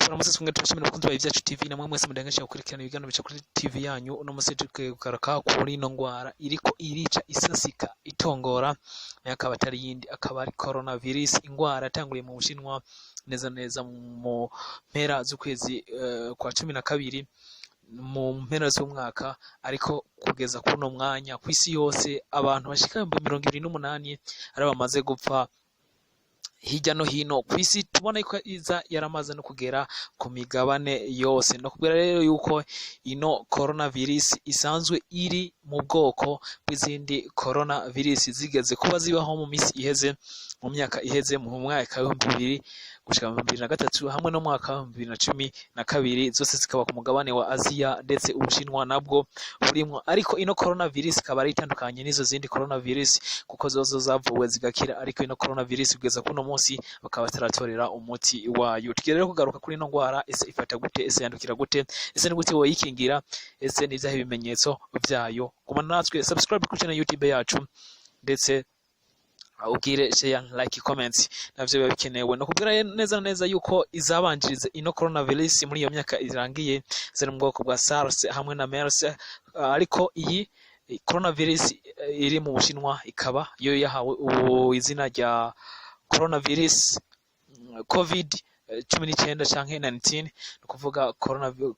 Turamutse twongera tubashimira abakunzi ba Ivyacu TV, namwe mwese mudangasha gukurikirana ibiganiro bica kuri TV yanyu. Uno musi tugiye kugaruka kuri ino ngwara iriko irica, isasika, itongora, nayo akaba atari yindi, akaba ari coronavirus, ingwara yatanguriye mu Bushinwa neza neza mu mpera z'ukwezi kwa 12, mu mpera z'umwaka. Ariko kugeza kuno mwanya, kw'isi yose abantu bashika 28,000 ari bamaze gupfa hirya no hino kw'isi. Tubona ko iza yaramaze no kugera ku migabane yose. No kubwira rero yuko ino coronavirus isanzwe iri mu bwoko bw'izindi coronavirus zigeze kuba zibaho mu misi iheze, mu myaka iheze, mu mwaka w'2000 gushika mu 2003 hamwe no mu mwaka w'2012, zose zikaba ku mugabane wa Aziya, ndetse Ubushinwa nabwo burimwo. Ariko ino coronavirus ikaba ari itandukanye n'izo zindi coronavirus, kuko zozo zavuwe zigakira, ariko ino coronavirus kugeza kuno munsi bakaba bataratorera umuti wayo. Tugiye rero kugaruka kuri ino ngwara: ese ifata gute? Ese yandukira gute? Ese ni gute woyikingira? Ese ni ivyahe bimenyetso vyayo? Gumana natwe, subscribe kuri channel YouTube yacu, ndetse ubwire share, like, comments, navyo biba bikenewe. No kubwira neza na neza yuko izabanjiriza ino coronavirus muri iyo myaka irangiye ziri mu bwoko bwa SARS hamwe na MERS, ariko iyi coronavirus iri mu Bushinwa ikaba yo yahawe ubu izina rya coronavirus COVID 19 canke 19, ni ukuvuga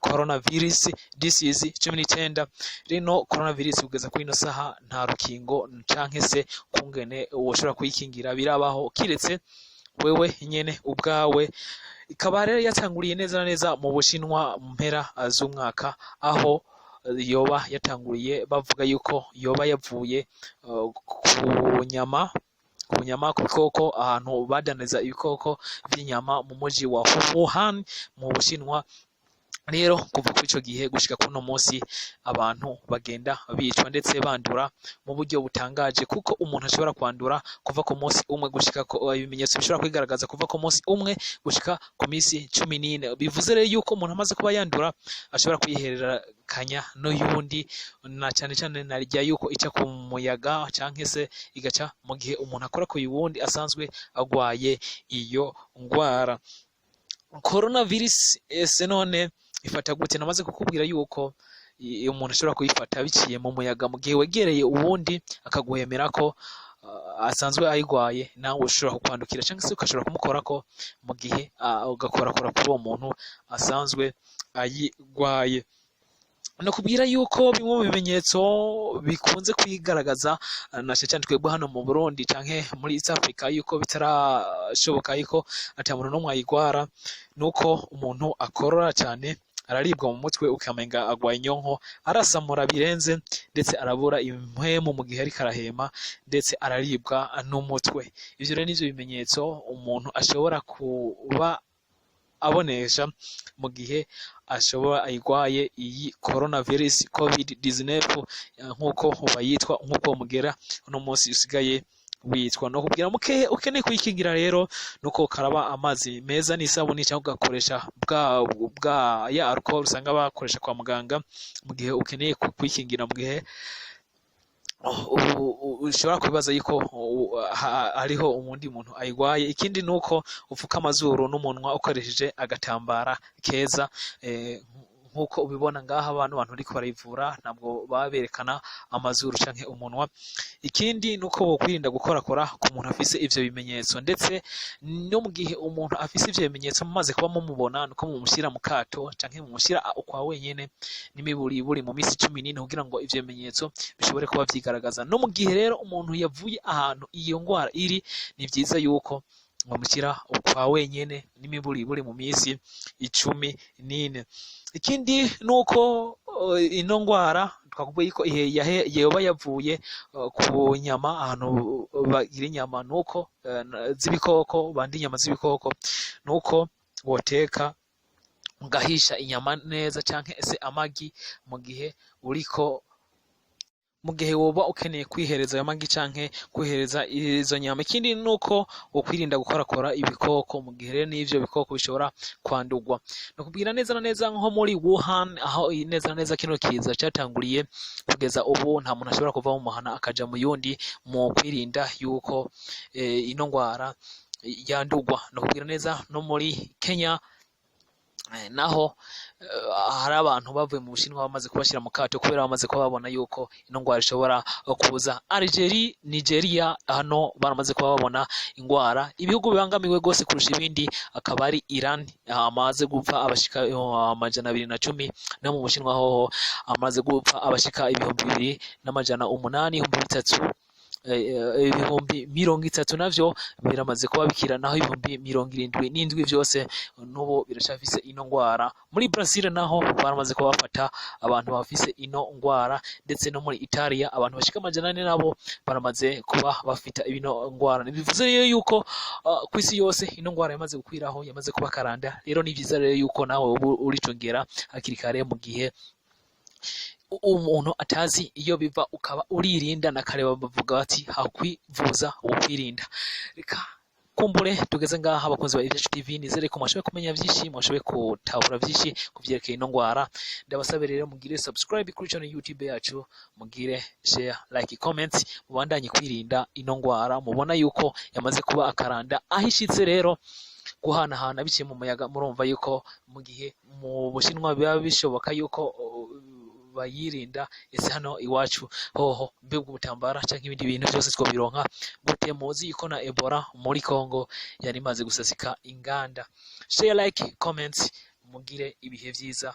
coronavirus disease 19. Rino coronavirus kugeza kuri ino saha nta rukingo canke se kungene woshobora kuyikingira birabaho, kiretse wewe nyene ubwawe. Ikaba rero yatanguriye neza na neza mu Bushinwa mu mpera z'umwaka, aho yoba yatanguriye bavuga yuko yoba yavuye ku nyama, ku bikoko, ahantu badandariza ibikoko vy'inyama mu muji wa Wuhan mu Bushinwa. Rero kuva kuri ico gihe gushika kuno munsi, abantu bagenda bicwa ndetse bandura mu buryo butangaje, kuko umuntu ashobora kwandura kuva ku munsi umwe gushika ku ibimenyetso bishobora kwigaragaza kuva ku munsi umwe gushika ku minsi 14. Bivuze rero yuko umuntu amaze kuba yandura ashobora kuyihererekanya n'uyundi, na cane cane narya yuko ica ku muyaga canke se igaca mu gihe umuntu akora ku wundi asanzwe agwaye iyo ngwara. Coronavirus ese none ifata gute? Namaze kukubwira yuko umuntu ashobora kuyifata biciye mu muyaga, mu gihe wegereye uwundi akaguhemera ko asanzwe ayigwaye, nawe ushobora kukwandukira, cyangwa se ugashobora kumukorako mu gihe ugakorakora kuri uwo muntu asanzwe ayigwaye. Nakubwira yuko bimwe mu bimenyetso bikunze kwigaragaza, na cyane cyane twebwe hano mu Burundi canke muri East Africa, yuko bitarashoboka yuko ata muntu n'umwe ayigwara, nuko umuntu akorora cyane, araribwa mu mutwe ukamenga agwaye inyonko, arasamura birenze, ndetse arabura impwemu mu gihe ariko arahema, ndetse araribwa n'umutwe. Ivyo rero nivyo bimenyetso umuntu ashobora kuba abonesha mu gihe ashobora ayigwaye iyi coronavirus COVID-19, nk'uko bayitwa, nk'uko mugera uno munsi usigaye witwa. No kubwira muke ukeneye kuyikingira rero, nuko ukaraba amazi meza n'isabuni, cyangwa ugakoresha bwa ya alcohol usanga bakoresha kwa muganga mu gihe ukeneye kuyikingira. Mu gihe ushobora kwibaza yuko hariho uwundi muntu ayigwaye. Ikindi nuko upfuka amazuru n'umunwa ukoresheje agatambara keza, nkuko ubibona ngaha. Abantu bariko barayivura ntabwo baba berekana amazuru canke umunwa. Ikindi nuko wokwirinda gukorakora ku muntu afise ivyo bimenyetso, ndetse no mu gihe umuntu afise ivyo bimenyetso mumaze kuba mumubona, nuko mumushyira mu kato canke mumushyira ukwa wenyene n'imiburiburi mu minsi 14, kugira ngo ivyo bimenyetso bishobore kuba vyigaragaza. No mu gihe rero umuntu yavuye ahantu iyo ngwara iri, ni vyiza yuko bamushyira ukwa wenyene n'imiburiburi mu minsi 14. Ikindi nuko ino ngwara twakubwiye ko yoba yavuye ku nyama, ahantu bagira inyama, nuko z'ibikoko, bandi inyama z'ibikoko, nuko woteka ugahisha inyama neza canke se amagi mu gihe uriko, mu gihe woba ukeneye kwihereza ayo magi canke kwihereza izo nyama. Ikindi nuko wokwirinda gukorakora ibikoko mu gihe rero n'ivyo bikoko bishobora kwandurwa. Nakubwira neza na neza nko muri Wuhan, aho neza na neza kino kiza catanguriye, kugeza ubu nta muntu ashobora kuva mu muhana akaja mu yundi, mu kwirinda yuko ino ngwara yandurwa. Nakubwira neza no muri Kenya. Naho hari abantu bavuye mu Bushinwa bamaze kubashyira mu kato kubera bamaze kuba babona yuko ino ngwara ishobora kuza. Algeria, Nigeria, hano baramaze kuba babona ingwara. Ibihugu bibangamiwe rwose kurusha ibindi akaba ari Iran, amaze gupfa abashika 210, no mu Bushinwa hoho amaze gupfa abashika 2800, 3000, 30,000 navyo biramaze kuba bikira, naho 77,000 vyose n'ubu biracafise ino ngwara. Muri Brazil naho baramaze kuba bafata abantu bafise ino ngwara, ndetse no muri Italia abantu bashika 400 nabo baramaze kuba bafita ino ngwara. Bivuze rero yuko kw'isi yose ino ngwara yamaze gukwiraho, yamaze kuba karanda. Rero ni vyiza rero yuko nawe ubu uricungera hakiri kare, mu gihe umuntu atazi iyo biva, ukaba uririnda. Na kare bavuga bati hakwivuza ukwirinda. Reka kumbure tugeze ngaha, abakunzi ba Ivyacu TV. Nizere ko mwashoboye kumenya vyinshi, mwashoboye gutahura vyinshi ku vyerekeye ino ngwara. Ndabasabe rero mugire subscribe kuri channel YouTube yacu, mugire share, like, comment, mubandanye kwirinda ino ngwara mubona yuko yamaze kuba akaranda aho ishitse. Rero guhanahana biciye mu muyaga, murumva yuko mu gihe mu Bushinwa biba bishoboka yuko bayirinda, ese hano iwacu hoho mbega ubutambara canke ibindi bintu vyose twobironka gute? Muzi yuko na Ebola muri Congo yari imaze gusasika inganda. Share, like, comment, mugire ibihe vyiza.